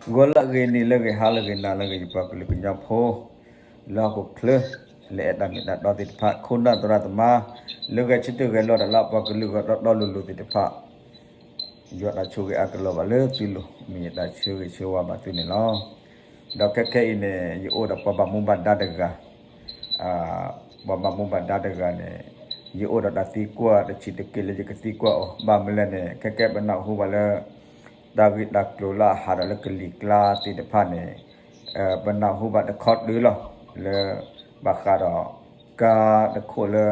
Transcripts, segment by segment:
ဂီၤလၢအဂ့ၤ နံၤလၢအဂ့ၤ ဟါလၢအဂ့ၤ နၤလၢအဂ့ၤ ယပှၤကလုာ်ကညီဖိ လၢဟီၣ်ခိၣ်ချၢ လၢအဲၣ်တၢ်မ့ၢ်တၢ်တီသ့ၣ်တဖၣ် ခိၣ်နၢ်သရၣ်သမါ လၢဂဲၤဆၢထၢၣ်ဂဲၤလီၤတၢ်လၢအပှၤကလုာ်ဂီၢ်တီတီလိၤလိၤသ့ၣ်တဖၣ် ယွၤတၢ်ဆိၣ်ဂ့ၤအါကလီၤဘၣ်လၢသုလိၤ မ့ၢ်ယတၢ်ဆၢဂ့ၤဆၢဝါဘၣ်သုန့ၣ်လီၤ. ဒီးခဲခဲအံၤန့ၣ် ယအိၣ်ဒီးပှၤဘၣ်မူဘၣ်ဒါတဂၤ ပှၤဘၣ်မူဘၣ်ဒါတဂၤန့ၣ် ယအိၣ်ဒီးတၢ်သံကွၢ်တဆံးတက့ၢ်လၢယကသံကွၢ်အီၤ ဘၣ်မနုၤလဲၣ်န့ၣ် ခဲကဲပနၢ်ဟူဘၣ်လၢ တၢ်ဂ့ၢ်တၢ်ကျိၤလၢအဟးဒီးလၢကလံၤကျါသ့ၣ်တဖၣ်န့ၣ် ပနၢ်ဟူဘၣ်တခီတၢၤလီၤ လၢ ဘၣ်ဃးဒီး ကါတခိၣ်လၢ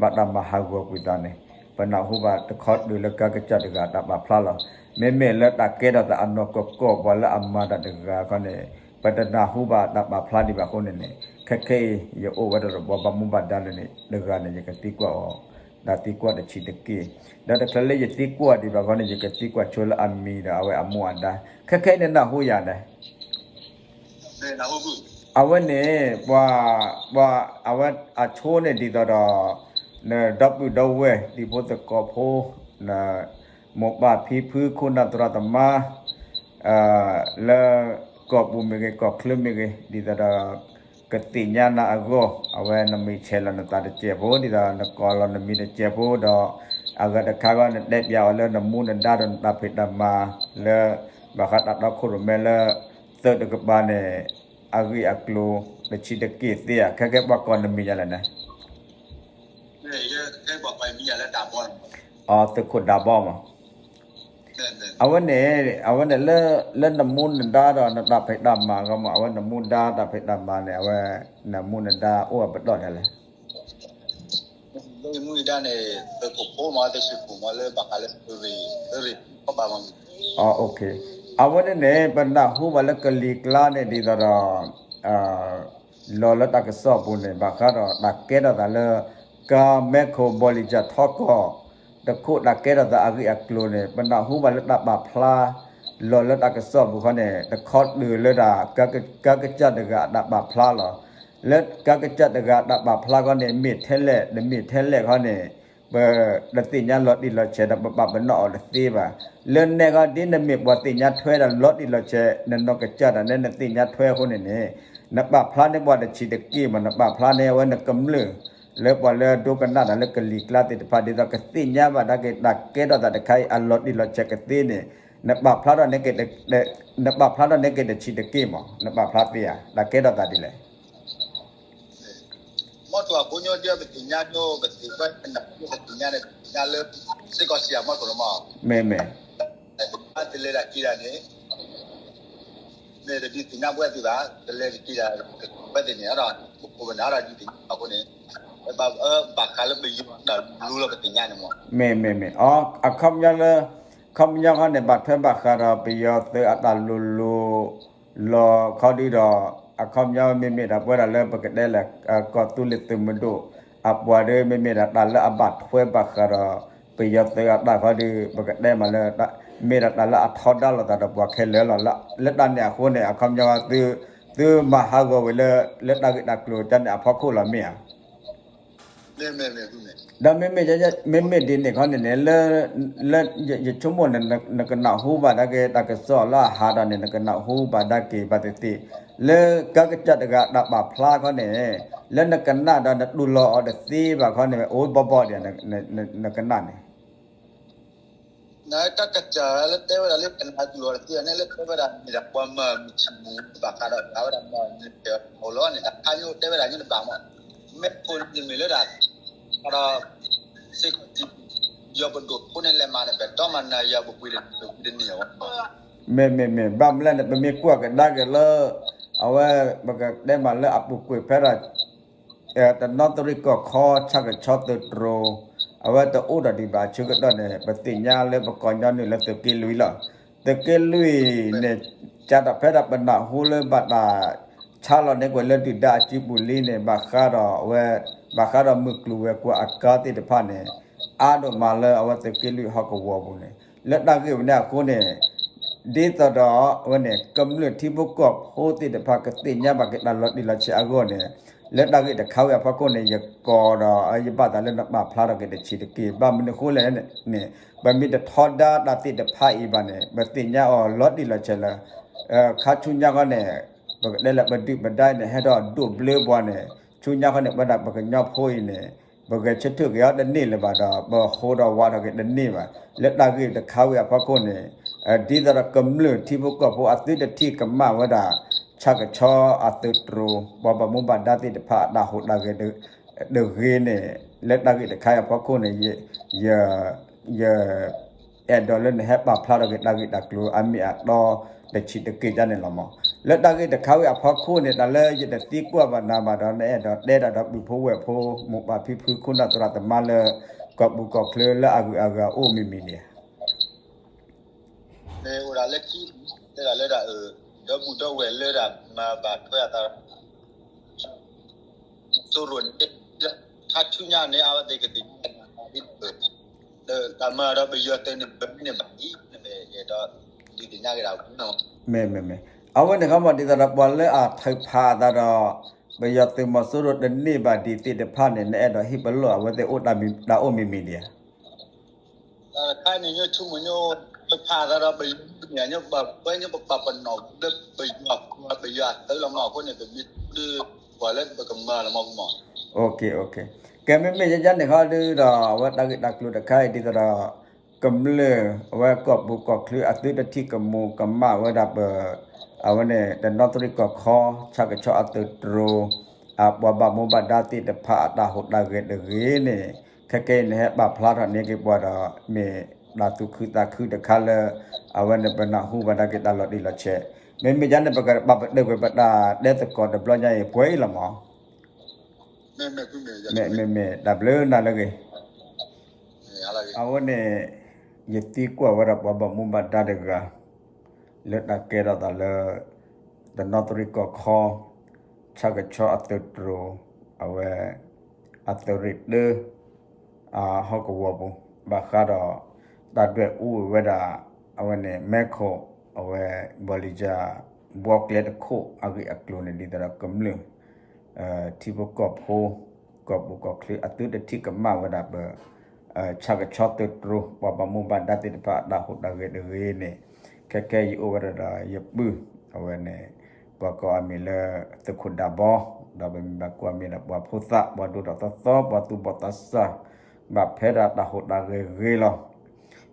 ဘၣ်တၢ်မၤဟးဂီၤကွံာ်သးန့ၣ် ပနၢ်ဟူဘၣ်တခီတၢၤလၢကါကစၢ်တဂၤအတၢ်ပာ်ဖျါလီၤ. မ့မ့ၢ်လၢတၢ်ကဲထီၣ်သးအနီၢ်ကီၢ်ကီၢ်ပှၤလၢအမၤတၢ်တဂၤခီန့ၣ် ပတနၢ်ဟူဘၣ်တၢ်ပာ်ဖျါဒံးဘၣ်အဃိန့ၣ်န့ၣ် ခဲခဲအံၤ ယအိၣ်ဝဲဒီးပှၤဘၣ်မူဘၣ်ဒါလၢန့ၣ် တဂၤန့ၣ် ယကသံကွၢ်အီၤ တၢ်သံကွၢ်တဆံးတက့ၢ်. ဒီးတချုးလၢယသံကွၢ်ဒံးဘၣ်ခီန့ၣ် ယကသံကွၢ်ဆိလၢအမံၤဒီးအဝဲအမူအဒါ ခဲခဲအံၤနနၢ်ဟူယၤန့ၣ် အဝဲန့ၣ် ပှၤ ပှၤ အဝဲအဆိန့ၣ်ဒ်သိးဒီး နဒီပုၢ်ဒီဝဲၢ်ဒံဖိသကိးဖိ နမိၢ်ပၢ်ဖံဖုခိၣ်နၢ်သရၣ်သမါ လၢ ကီၢ်ပူၤမ့ၢ်ဂ့ၤ ကီၢ်ချၢမ့ၢ်ဂ့ၤ ဒ်သိးဒီး ကသ့ၣ်ညါနၤအဂီၢ် အဝဲနမံၤဆဲးလီၤနသးတစဲးဖိ ဒ်သိးနကိးလီၤနမံၤတစဲးဖိဒီး အဂၤတခါဂီၢ် နတဲပျးအီၤလၢနမူနဒါဒီးနတၢ်ဖံးတၢ်မၤ လၢ ဘၣ်ဃးတၢ်တီခိၣ်ရိၣ်မဲလၢ သုးတကပၤန့ၣ် အဂ့ၢ်အကျိၤ တဆံးတက့ၢ်သ့ဧါ ခဲကဲပှၤကိးနမံၤယၤလဲၣ်န့ၣ် အသုးခိၣ်ဒါဘီမး အဝဲန့ၣ် အဝဲန့ၣ်လၢ လၢနမူနဒါဒီးနတၢ်ဖံးတၢ်မၤအဂီၢ်မး အဝဲနမူဒါတၢ်ဖံးတၢ်မၤန့ၣ် အဝဲ နမူနဒါအိၣ်အပတီၢ်ဒ်လဲၣ် လၢမူနဒါန့ၣ် သုးခိၣ်ဖိမး သုးခိၣ်ဖိမးလၢဘၣ်ဃးလၢ သုးရ့ၣ် သုးရ့ၣ်ဘၣ်မး အဝဲန့ၣ်န့ၣ် ပနၢ်ဟူဘၣ်လၢကလံၤကျါန့ၣ် ဒ်သိးဒီး လီၤလၢတၢ်ကစီၣ်ပူၤန့ၣ် ဘၣ်ဃးဒီးတၢ်ကဲထီၣ်သးလၢ ကါမဲခိၣ်ဘီလံၤကၠၢ်ထီကီၢ် တခိၣ်တၢ်ကဲထီၣ်သးအဂ့ၢ်အကျိၤန့ၣ် ပနၢ်ဟူဘၣ်လၢတၢ်ပာ်ဖျါ လီၤလၢတၢ်ကစီၣ်ပူၤခီန့ၣ် တခီတၢၤလၢတၢ် ကါကစၢ်တဂၤအတၢ်ပာ်ဖျါလီၤ. လၢကါကစၢ်တဂၤအတၢ်ပာ်ဖျါခီန့ၣ် မ့ၢ်ထဲလဲၣ် တမ့ၢ်ထဲလဲၣ်ခီန့ၣ် ပတသ့ၣ်ညါလီၤတံၢ်လီၤဆဲးဒီးပပာ်ပနီၣ်အီၤတသ့ဘၣ်. လၢနဲဃီ ဒ်နမ့ၢ်ပှၤသ့ၣ်ညါထွဲဒီးလီၤတံၢ်လီၤဆဲး နနီၢ်ကစၢ်တၢ်န့ၣ် နသ့ၣ်ညါထွဲအဃိန့ၣ်န့ၣ် နပာ်ဖျါန့ၢ်ပှၤတဆံးတက့ၢ်မး နပာ်ဖျါန့ၢ်အဝဲနကမျၢၢ် လၢပှၤလၢဒိကနၣ်တၢ်လၢကလံၤကျါသ့ၣ်တဖၣ် ဒ်သိးကသ့ၣ်ညါဘၣ်ဒၣ်က့ၤ တၢ်ကဲထီၣ်သးတခါအံၤ အလီၤတံၢ်လီၤဆဲးကသ့န့ၣ် နပာ်ဖျါထီၣ်န့ၢ်က့ၤ နပာ်ဖျါထီၣ်န့ၢ်က့ၤတဆံးတက့ၢ်မး နပာ်ဖျါသ့ဧါ တၢ်ကဲထီၣ်သးဒ်လဲၣ် မီၢ်ထိၣ်အဖိညိဒ်ပသ့ၣ်ညါဒိ ပသ့ၣ်ညါန့ၣ် ပသ့ၣ်ညါလၢ စ့ၢ်ကီးစံးအမီၢ်ထိၣ်လီၤမး မ့မ့ၢ် တလဲၤတၢ်က့ၤတၢ်န့ၣ် မ့ၢ်တဒုးသ့ၣ်ညါပဝဲသ့ၣ်ဘၣ် တလဲၤတက့ၤတၢ် ပဝဲသ့ၣ်န့ၣ် ဒီး ပခိၣ်ပနၢ်ဒီးဒုးသ့ၣ်ညါအဃိန့ၣ် ဘၣ်ဃးလၢပယီၤတၢ်လူလီၤပသ့ၣ်ညါန့ၣ်မး မ့မ့ၢ်မ့ၢ် အခီပညီလၢ အခီပညီခီန့ၣ် ဘၣ်ထွဲဘၣ်ဃးဒီးပယီၤသုးအတၢ်လူၤလိၤ လီၤခီဒုဒီး အခီပညီမ့မ့ၢ်ဒၣ်ပဝဲဒၣ်လၢပကတဲလၢ ကီၢ်သူလ့ၤသုးမုၢ်ဒိၣ် အပှၤဒီး မ့မ့ၢ်ဒၣ်တၢ်လၢအဘၣ်ထွဲဘၣ်ဃးဒီး ပယီၤသုးအတၢ်ခီဒု ပကတဲမးလၢ မ့ၢ်ဒၣ်တၢ်လၢအထီဒါလိာ်သးဒီးပှၤခဲလၢာ်လီၤ. လၢတၢ်န့ၣ်အဃိန့ၣ် အခီပညီ သုမၤဟးဂီၤဝဲလၢ လၢတၢ်ဂ့ၢ်တၢ်ကျိၤတၢ်န့ၣ်အဖီခိၣ်လီၤမ့ၢ်ဧါ ဒီးမ့မ့ၢ် မ့မ့ၢ်ဒ်န့ၣ်ခီန့ၣ်န့ၣ် လၢ လၢယဆိကမိၣ်န့ၣ် နကနၢ်ဟူဘၣ်ဒၣ်က့ၤတၢ်ကစီၣ်လၢအဟးဒီးန့ၣ် နကနၢ်ဟူဘၣ်ဒၣ်က့ၤဘၣ်သ့ၣ်သ့ၣ် လၢကါကစၢ်တဂၤအတၢ်ပာ်ဖျါခီန့ၣ် လၢနကနၣ်ဒီးနတူၢ်လိာ်အီၤတသ့ဘၣ်ခီန့ၣ် အိၣ်ဘီဘီဒံး နကနၣ်န့ၣ် နတၢ်ကစၢ်လၢတဲဝဲဒၣ်လၢကနၣ်တူၢ်လိာ်တသ့န့ၣ် လၢတဲဝဲဒၣ်မ့ၢ်ဒၣ်ပှၤမၤမုၢ်ဆံးမူၤဘၣ်ဃးဒီး တၢ်ဝဲဒၣ်မၤမုၢ်ဆံးမူၤလီၤန့ၣ် တၢ်ခါညိတဲဝဲဒၣ်ညိတဘၣ်မး မ့ၢ်ခိၣ်န့ၣ်မ့ၢ်လၢဒၣ် ဒီး စ့ၢ်ကီး ယီၤပဒိၣ်ဖိန့ၣ်လဲၤမၤန့ၣ် ပတီမၤနၤယၤပပှ့ၤတန့ၢ်အီၤ မ့မ့ၢ်မ့ၢ် ဘၣ်မနုၤလဲၣ်န့ၣ် ပမ့ၢ်ကွၢ်ကဒါက့ၤလၢ အဝဲ ပကတဲမးလၢအပူၤကွံာ်ဖဲဒၣ် တနီသရံၣ်ကီၢ်ခီ ဆၣ်ကဆီသုးတြိၤ အဝဲတအိၣ်ဒီးဒံးဘၣ်အဆၢကတီၢ်န့ၣ် ပသ့ၣ်ညါလၢပကိးညီနုၢ်လၢသုးက့လွံၢ်လီၤ. သုးက့လွံၢ်န့ၣ် ကၢ်ဒီးဖဲဒၣ်ပနၢ်ဟူလၢဘၣ်တၢ် ဆါလီၤန့ၢ်ကွံာ်လၢဒုၣ်ဒါအစုပူၤလံန့ၣ် ဘၣ်ဃးဒီးအဝဲ ဘၣ်ဃးဒီးမုၢ်ကျိၤဝဲၤကွာ်အကါသ့ၣ်တဖၣ်န့ၣ် အါဒိၣ်မးလၢအဝဲသုးက့လွံၢ်ဟီၣ်ကဝီၤပူၤန့ၣ် လၢတၢ်ဂ့ၢ်ဝဲန့ၣ်အဃိန့ၣ် ဒ်သိးဒီးအဝဲန့ၣ် ကမျၢၢ်ထံဖိကီၢ်ဖိသ့ၣ်တဖၣ်ကသ့ၣ်ညါဘၣ်က့ၤတၢ်လီၤတံၢ်လီၤဆဲးအဂီၢ်န့ၣ် လၢတၢ်ဂ့ၢ်တခါဝံၤအဖီခိၣ်န့ၣ် ယကိးဒီးယဘၣ်သးလၢနပာ်ဖျါထီၣ်က့ၤတဆံးတက့ၢ်. ဘၣ်မနုၤဃိလဲၣ်န့ၣ် ပမ့ၢ်တထီဒါတၢ်သ့ၣ်တဖၣ်အံၤဘၣ်န့ၣ် ပသ့ၣ်ညါအီၤလီၤတံၢ်လီၤဆဲးလၢ ခါဆူညါဃီန့ၣ် ပကတဲလၢပဒုၣ်ပဒါအံၤန့ၣ် ဟဲထီၣ်ဒိၣ်ဘျၢပှၤန့ၣ် ဆူညါဃီန့ၣ် ပဝဲဒၣ်ပကညီဖိအံၤန့ၣ် ပဂဲၤဆၢထၢၣ်က့ၤအီၤတန့ၢ်လၢၤဘၣ်ဒီး ပဃိဒီးဝးထီၣ်က့ၤတန့ၢ်ဘၣ်. လၢတၢ်ဂ့ၢ်တခါဝံၤအဖီခိၣ်န့ၣ် ဒ်သိးဒီးကမျၢၢ်ထံဖိကီၢ်ဖိအသုတထံၣ်ကမၣ်ဝဲဒၣ် ဆၣ်ကဆီအသုးတြိၤ ပှၤဘၣ်မူဘၣ်ဒါသ့ၣ်တဖၣ်အတၢ်ဟူးတၢ်ဂဲၤတဂ့ၤန့ၣ် လၢတၢ်ဂ့ၢ်တခါအံၤအဖီခိၣ်န့ၣ် ယ ယ အဲၣ်ဒိးလၢနဟဲပာ်ဖျါထီၣ်က့ၤတၢ်ဂ့ၢ်တၢ်ကျိၤအါမံၤအတီတဆံးတက့ၢ်ဒ်န့ၣ်လီၤမး. လၢတၢ်ဂ့ၢ်တခါဝံၤအဖီခိၣ်န့ၣ် တၢ်လၢယတသံကွၢ်ဘၣ်နၤဘၣ်ဒီး နအဲၣ်ဒိးတဲဒၣ်ဒီးပုၢ်ဖိဝဲၢ်ဖိ မိၢ်ပၢ်ဖံဖု ခိၣ်နၢ်သရၣ်သမါလၢ ကီၢ်ပူၤကီၢ်ချၢလၢအဂုၤအဂၤအိၣ်မံၤမံၤန့ၣ် မ့ၢ်အိၣ်ဒၣ်လၢခံ တဲဒၣ်လၢဒၣ် ဒီပုၢ်ဒီဝဲၢ်လၢဒၣ်မၤဘၣ်ထွဲအသး စိရိၤန့ၣ် ခါဆူညါန့ၣ် အဝဲသ့ၣ်ကသ့ၣ်ညါ တၢ်မၤဒီးပယီၤသုးန့ၣ် ပမ့ၢ်န့ၣ်ဘၣ်ဒ်န့ၣ် ဒ်သ့ၣ်ညါက့ၤဒၣ်ဝဲနီၤ မ့ၢ်မ့ၢ်မ့ၢ် အဝဲန့ၣ်ခီမး ဒ်သိးဒီးပှၤလၢအထုးဖးအသးဒီး ပယီၤသုးမီၤစိရိၤတန့ၢ်ဘၣ်ဒံးသ့ၣ်တဖၣ်န့ၣ် နအဲၣ်ဒိးဟ့ၣ်ပလီၢ်အဝဲသ့ၣ်အိၣ်တၢ်မံၤတၢ်အိၣ်မံၤမံၤဒံးဧါ တၢ်တခါန့ၣ် ညိဆူမညိ ပဖးသးဒီးပယီၤန့ၣ် ညိပပှဲၤညိပပာ်ပနီၣ်လၢပယီၤ ပယီၤအသုးလီၤမး အဃိန့ၣ် ပမ့ၢ်ဒုး ပှၤလၢပကမၤလီၤမးမး ကဲ မ့မ့ၢ်ယဲယဲန့ၣ်ခီဒုးဒီး အဝဲတၢ်ဂ့ၢ်တၢ်ကျိၤတခါအံၤ ဒ်သိးဒီး ကမျၢၢ် အဝဲကီၢ်ပူၤကီၢ်ချၢအသုတထံၣ်ကမူၤကမၣ်ဝဲဒၣ်ပ အဝဲန့ၣ် တနီသရံၣ်ကီၢ်ခီ ဆၣ်ကဆီအသုးတြိၤ အပှၤဘၣ်မူဘၣ်ဒါသ့ၣ်တဖၣ်အတၢ်ဟူးတၢ်ဂဲၤတဂ့ၤန့ၣ် ခဲကဲအံၤနဟဲပာ်ဖျါထီၣ်န့ၢ်က့ၤပှၤဒီး မ့ၢ်တၢ်သူၣ်ခုသးခုတခါလၢ အဝဲန့ၣ်ပနၢ်ဟူဘၣ်ဒၣ်က့ၤတၢ်လီၤတံၢ်လီၤဆဲး မ့မ့ၢ်ယဲန့ၣ် ပကဘၣ်ပတုာ်ကွံာ်ပတၢ်တဲသကိးတဘျီညါအံၤ ပှဲၤအံၤလီၤမး မ့မ့ၢ် တၢ်ဘျုးနၤလၢအဂ့ၤ အဝဲန့ၣ် ယသံကွၢ်ဝဲဒၣ်ပှၤဘၣ်မူဘၣ်ဒါတဂၤ လၢတၢ်ကဲထီၣ်သးလၢ တနီသရံၣ်ကီၢ်ခီ ဆၣ်ကဆီအသုးတြိၤ အဝဲ အသုးရ့ၣ်တၢ အဟီၣ်ကဝီၤပူၤ ဘၣ်ဃးဒီး တၢ်ဒွဲၣ်အူဝဲဒၣ် အဝဲန့ၣ် မဲခိၣ် အဝဲ ဘီလံယၤ ဘှီကျဲတခိၣ်အဂ့ၢ်အကျိၤန့ၣ် ဒ်သိးဒီးကမျၢၢ် ထံဖိကီၢ်ဖိ ကီၢ်ပူၤကီၢ်ချၢအသုတထံၣ်ကမၣ်ဝဲဒၣ်ပ ဆၣ်ကဆီသုးတြိၤ ပှၤဘၣ်မူဘၣ်ဒါသ့ၣ်တဖၣ်အတၢ်ဟူးတၢ်ဂဲၤတဂ့ၤန့ၣ် ခဲကဲယအိၣ်ဝဲဒၣ်ဒီးယပုၢ် အဝဲန့ၣ် ပှၤကိးအမံၤလၢ သုးခိၣ်ဒးဘီ ဒီးပမ့ၢ်ဘၣ်ကိးအမံၤဒီးပှၤဖိသၣ် ပှၤဒိၣ်ထီၣ်သီသီ ပှၤသူၣ်ဘီၣ်သးစၢ် ဘၣ်ဖဲဒၣ်တၢ်ဟူးတၢ်ဂဲၤဂ့ၤလီၤ.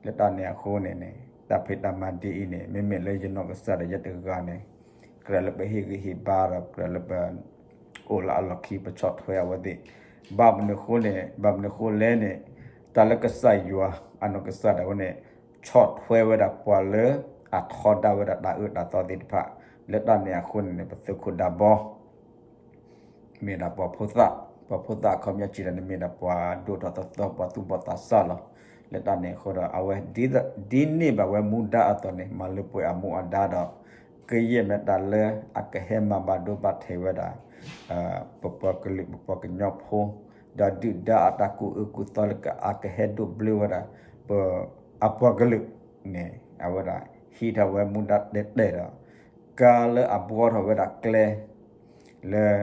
လၢတၢ်န့ၣ်အဃိန့ၣ်န့ၣ် တၢ်ဖံးတၢ်မၤဒ်အံၤန့ၣ် မ့မ့ၢ်လၢယနီၢ်ကစၢ်ဒီးယဲတဂၤန့ၣ် ကြၢးလၢပဟ့ၣ်ဂံၢ်ဟ့ၣ်ဘါဒီး ကြၢးလၢပ အိၣ်လၢအလီၢ်ခံ ပဆီၣ်ထွဲအဝဲသ့ၣ် ဘၣ်မနုၤဃိန့ၣ် ဘၣ်မနုၤဃိလဲၣ်န့ၣ် တၢ်လၢကစၢ်ယွၤ အနီၢ်ကစၢ်ဒၣ်ဝဲန့ၣ် ဆီၣ်ထွဲဝဲဒၣ်ပှၤလၢအထီဒါဝဲဒၣ်တၢ်အၢတၢ်သီသ့ၣ်တဖၣ် လၢတၢ်န့ၣ်အဃိန့ၣ်န့ၣ် ပသုးခိၣ်ဒးဘီ မ့ၢ်ဒၣ်ပှၤဖိသၣ်, ပှၤဖိသၣ်အခီပညီစံးဒၣ်န့ၣ် မ့ၢ်ဒၣ်ပှၤဒိၣ်ထီၣ်သီသီ ပှၤသူၣ်ဘီၣ်သးစၢ်လီၤ. လၢတၢ်န့ၣ်အဃိဒီး အဝဲဒ်န့ၢ်ဘၣ်ဝဲမူဒါအသိးန့ၣ် မၤလၢပှဲၤအမူအဒါဒီး ကယဲၢ်မ့ၢ်တၢ်လၢအကဟဲမၤဘၣ်ဒိဘၣ်ထံးဝဲဒၣ် ပပှၤကလုာ် ပပှၤကညီဖိ ဒီးဒုၣ်ဒါအတၢ်ကူၣ်အၢကူၣ်သီလၢအကဟဲဒိၣ်ဘျၢဝဲဒၣ် ပ အပှၤကလုာ်န့ၣ် အဝဲဒၣ်ဟံးထီၣ်ဝဲမူဒါတဲတဲာ်ဒီး ကါလၢအဘှီထီၣ်ဝဲဒၣ်ကျဲ လၢ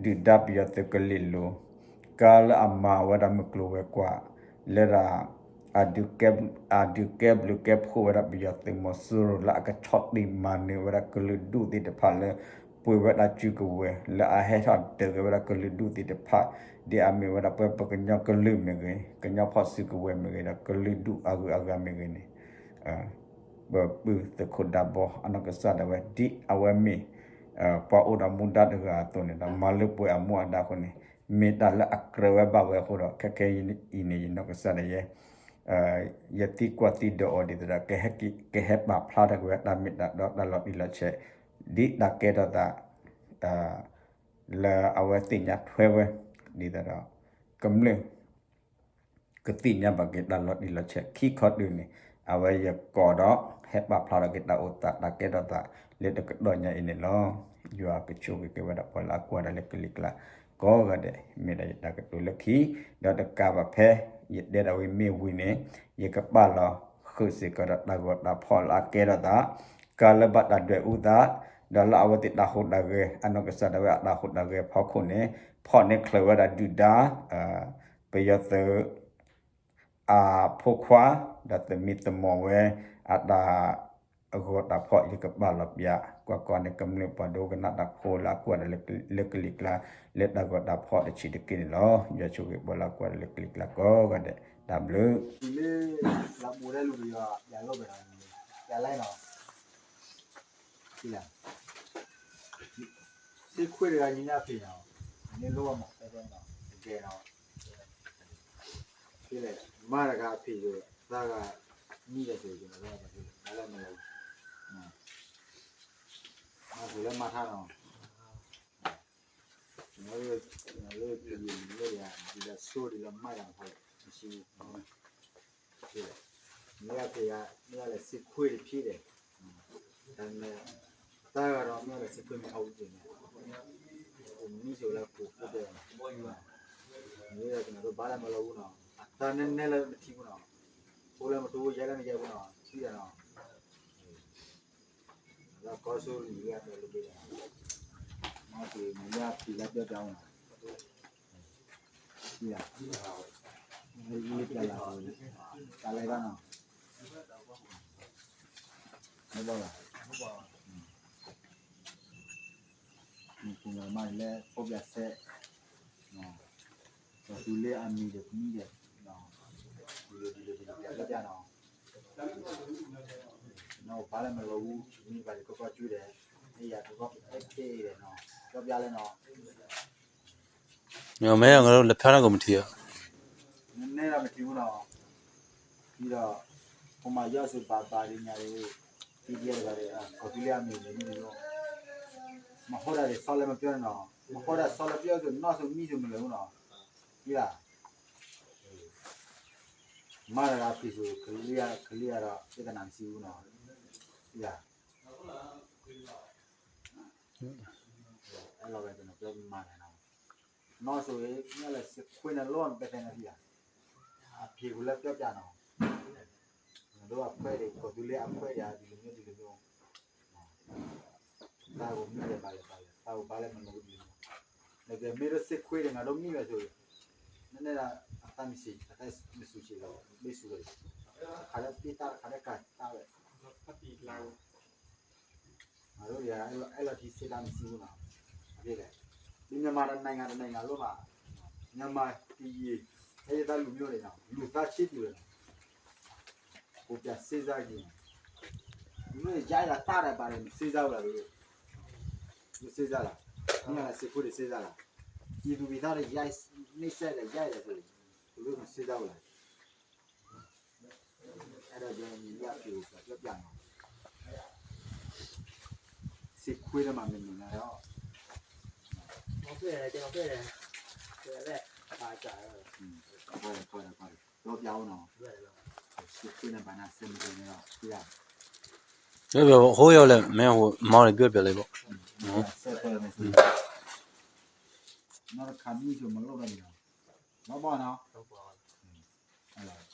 ဒုၣ်ဒါပယီၤသုးကလံၤလိၤ, ကါလၢအမၤဝဲဒၣ်မုၢ်ကျိၤဝဲၤကွာ် လၢဒၣ် အဒုးကဲဘျုးကဲဖှိၣ်ဝဲဒၣ်ပယီၤသုးမီၤစိရိၤလၢအကဆီၣ်တံၢ်မၤနၢၤဝဲဒၣ်ကလုာ်ဒူၣ်သ့ၣ်တဖၣ်လၢ ပှ့ၤဝဲဒၣ်စုကဝဲၤ လၢအဟဲထီၣ်ဒၢးက့ၤဝဲဒၣ်ကလုာ်ဒူၣ်သ့ၣ်တဖၣ် ဒ်အမ့ၢ်ဝဲဒၣ်ပှၤပကညီကလုာ်မ့ၢ်ဂ့ၤ, ကညီဖီၣ်စုကဝဲၤမ့ၢ်ဂ့ၤဒီး ကလုာ်ဒူၣ်အဂုၤအဂၤမ့ၢ်ဂ့ၤန့ၣ် ပပုၢ်သုးခိၣ်ဒးဘီအနီၢ်ကစၢ်ဒၣ်ဝဲ ဒ်အဝဲမ့ၢ် ပှၤအိၣ်ဒီးမူဒါတဂၤအသိးန့ၣ်ဒီး မၤလၢပှဲၤအမူအဒါအဃိန့ၣ် မ့ၢ်တၢ်လၢအကြၢးဝဲဘၣ်ဝဲအဃိဒီး ခဲခဲအံၤန့ၣ် ယနီၢ်ကစၢ်ဒၣ်ယဲ ယသံကွၢ်သံဒိးအီၤဒ်သိးဒီး ကဟဲပာ်ဖျါထီၣ်က့ၤဝဲတၢ်မ့ၢ်တၢ်တီတၢ်လီၤတံၢ်လီၤဆဲး ဒ်တၢ်ကဲထီၣ်သး လၢအဝဲသ့ၣ်ညါထွဲဝဲ ဒ်သိးဒီး ကမျၢၢ် ကသ့ၣ်ညါဘၣ်က့ၤတၢ်လီၤတံၢ်လီၤဆဲးခံခီဒုးန့ၣ် အဝဲယကိးဒီး ဟဲပာ်ဖျါထီၣ်က့ၤတၢ်အိၣ်သး တၢ်ကဲထီၣ်သး လၢတကတီၢ်ညါအံၤန့ၣ်လီၤ. ယွၤကဆိၣ်ဂ့ၤက့ၤဝဲဒၣ်ပှၤလၢအကွၢ်ဒၣ်လၢကလံၤကျါ ကိးဂၤဒဲး မ့ၢ်ဒၣ်ယတၢ်ကတိၤလၢခံ ဒီးတကးဘၣ်ဖဲ ယတဲဒၣ်ဝံၤမ့ၢ်ဝံၤန့ၣ် ယကပာ်လီၤဃုာ်စ့ၢ်ကီးဒီးတၢ်ဂီၤတၢ်ဖီၣ်လၢအကဲထီၣ်သး ကါလၢဘၣ်တၢ်ဒွဲၣ်အူသး ဒီးလၢအဝဲသ့ၣ်တၢ်ဟူးတၢ်ဂဲၤ အနီၢ်ကစၢ်ဒၣ်ဝဲအတၢ်ဟူးတၢ်ဂဲၤဖီခိၣ်န့ၣ် ဖီၣ်န့ၢ်ချုးဝဲဒၣ်ဒုၣ်ဒါ ပယီၤသုး အဖိခွါ ဒီးသမံသမိးဝဲ အတၢ်ဂီၤတၢ်ဖီၣ် ယကပာ်လီၤပျး ကွၢ်ကွၢ်န့ၣ် ကမျၢၢ်ပှၤဒိကနၣ်တၢ်ဖိလၢအကွၢ်ဒီးလၢကလံၤကျါ လၢတၢ်ဂီၤတၢ်ဖီၣ်တဆံးတက့ၢ်န့ၣ်လီၤ. ယွၤဆိၣ်ဂ့ၤပှၤလၢအကွၢ်ဒီးလၢကလံၤကျါကိးဂၤဒဲး တၢ်ဘျုး လၢလၢပူၤလၢလူၤပယီၤ ယၤလိၣ်ဘဲၣ်နီၤ ယၤလဲၣ်နီၤ စ့ခွ့တဂၤညါအဖံးနီၤ န့ၣ်လိၣ်ဘၣ်မး တဲတဲနီၤ တကဲနီၤ ဖဲလဲၣ် မါတဂၤအဖံးယိၤ သၢဂၤ နံၣ်ဒီးစ့ၤကနီၤ ဘၣ်လၢမလီၤ မၤပူၤလၢမၤထါနီၤ လၢပယီၤလၢယၤ ဒ်လၢဆိဒ်လၢမါယၤမဟါလီၤ မ့ၢ်အဖံးယၤ မ့ၢ်ယၤလဲၤစ့ခွ့တဖံးဒီး တၢ်မ့ၢ် တၢ်ဂၤဒီးမ့ၢ်ယၤလဲၤစ့ခွ့မ့ၢ်အူက့ၤန့ၣ် အိၣ်မံဆိလၢပူၤခိၣ်တဲ မ့ၢ်ယၤကနၣ်ဒိဘၣ်လၢမလီၤအူနီၤ အတၢ်နဲနဲလၢမထံပူၤနီၤ အိၣ်လၢမတူယဲလၢမယဲပူၤနီၤ ထံဒီးနီၤ လၢကီၢ်ဆိလံၤလၢအတဲလၢဘ့ၣ်ဒီး မ့ၢ်က့ၤမ့ၢ်ယၤဖံးလၢပျၢ်ပျၢ်အူနီၤ လၢပျၢ်လၢ် တၢ်လဲၤဘၣ်နီၤ မ့ၢ်ဘၣ်ဘၣ် မ့ၢ်ပူၤလီၤမးလၢဖီၣ်ပျၢ်စဲး ဒီးသူလၢအမံၤဒီးပမံၤဒီး ဒ်လဲၣ်ဒ်လဲၣ်ဒ်လဲၣ်ပျၢ်ပျၢ်နီၤ နီၢ်ဘၣ်လၢမလီၤအူ မ့ၢ်ဘၣ်ဒီးကီၢ်ကီၢ်ကၠူဒီး မ့ၢ်ယၤတကီၢ်ကဲကဲဒီးနီၤ ကီၢ်ပျၢ်လဲၣ်နီၤ မ့ၢ်ငါတို့လက်ဖျားတော့ကိုမထီၣ် နနဲဒၣ်မထံဘူးနီၤ ဒီး ပမၤယီၢ်စ့ဘၣ်ဘၣ်ဒ်ညါဒီး PDF တဂၤဒီး ကီၢ်သူလ့ၤအမံၤန့ၣ် မဟီၣ်ဒၣ်ဒီးဆီလၢမပျၢၤနီၤ မဟီၣ်ဒၣ်ဆီလၢပျၢၤဒီးနီၢ်စိမံစိမလၢၤနီၤ ဒ်လၢ မါတဂၤဖံးဆိ ကလံၤအဒီး သ့ၣ်တနၤမစံဘူးနီၤ ဒ်လၢ အဲၣ်လီၤဝဲကနၣ်ပျၢၤမၤန့ၣ်နီၤ နီၢ်စိမ့ၢ်လဲၤစ့ခွ့န့ၣ်လီၤ ပတဲနၤဒ်လၢ အဖံးပူၤလၢပျၢၤပျၢၤနီၤ နဒိအခွဲးဒီး ကီၢ်သူလ့ၤအခွဲးဒီး ဒ်လဲၣ်မ့ၢ်ဒ်လဲၣ်မ့ၢ် တၢ်ဂိၢ်မံဒီးဘၣ်လဲၣ်ဘၣ်လဲၣ် တၢ်ဂိၢ်ဘၣ်လဲၣ်မ့ၢ်ဒ်လဲၣ်မ့ၢ် နကမ့ၢ်ဒိးစ့ခွ့ဒီး နၤဒိးမံဝဲဆိ နနဲဒၣ် အတၢ်မံၤဆံး အတၢ်မံၤဆံးလီၤ ဘ့ၣ်ဆူၣ်ဝဲ တခါလၢပ့ၢ်တၢ်တခါလၢကၤတၢ်ဝဲ အဒိယၤ အဲၣ်လီၤထံစ့တၢ်မံၤဆံးပူၤနီၤ အဖဲလဲၣ် ဒီးမြန်မာတနိုင်ငံတနိုင်ငံလုံးမှာ မြန်မာပြည် တိုင်းရင်းသားလူမျိုးတွေနော် လူသားချစ်သူတွေနော် ကိုပြန်စဉ်းစားကြည့်နော် မင်းရိုးရာတတ်တာပါတယ်မစဉ်းစားဘူးလား မစဉ်းစားလား မင်းကလည်းစစ်ခွေးတွေစဉ်းစားလား ပြည်သူပြည်သားတွေရိုက်နှိပ်စက်တယ်ရိုက်တယ်ဆိုရင် သူတို့မစဉ်းစားဘူးလား အဲ့တော့ကျွန်တော်ညီလေးအဖေကိုပြောပြမယ်စစ်ခွေးထဲမှာမနေနဲ့တော့ဟုတ်ကဲ့ကျွန်တော်တွေ့တယ်တွေ့တယ်ပါကြတယ်ဟုတ်တယ်ဟုတ်တယ်ဟုတ်တယ်ပြောပြအောင်နော်စစ်ခွေးနဲ့ဘာနဲ့ဆက်မနေနဲ့တော့ပြရတယ်ပြောပြဟိုးရောက်လဲမင်းဟိုမောင်းနေပြောပြလိုက်ပေါ့ဆက်ပြောမယ်ဆိုနောက်တစ်ခါမျိုးဆိုမလုပ်တော့ဘူးနော်ဘာဘာနော်ဟုတ်ပါဘူးအဲ့တော့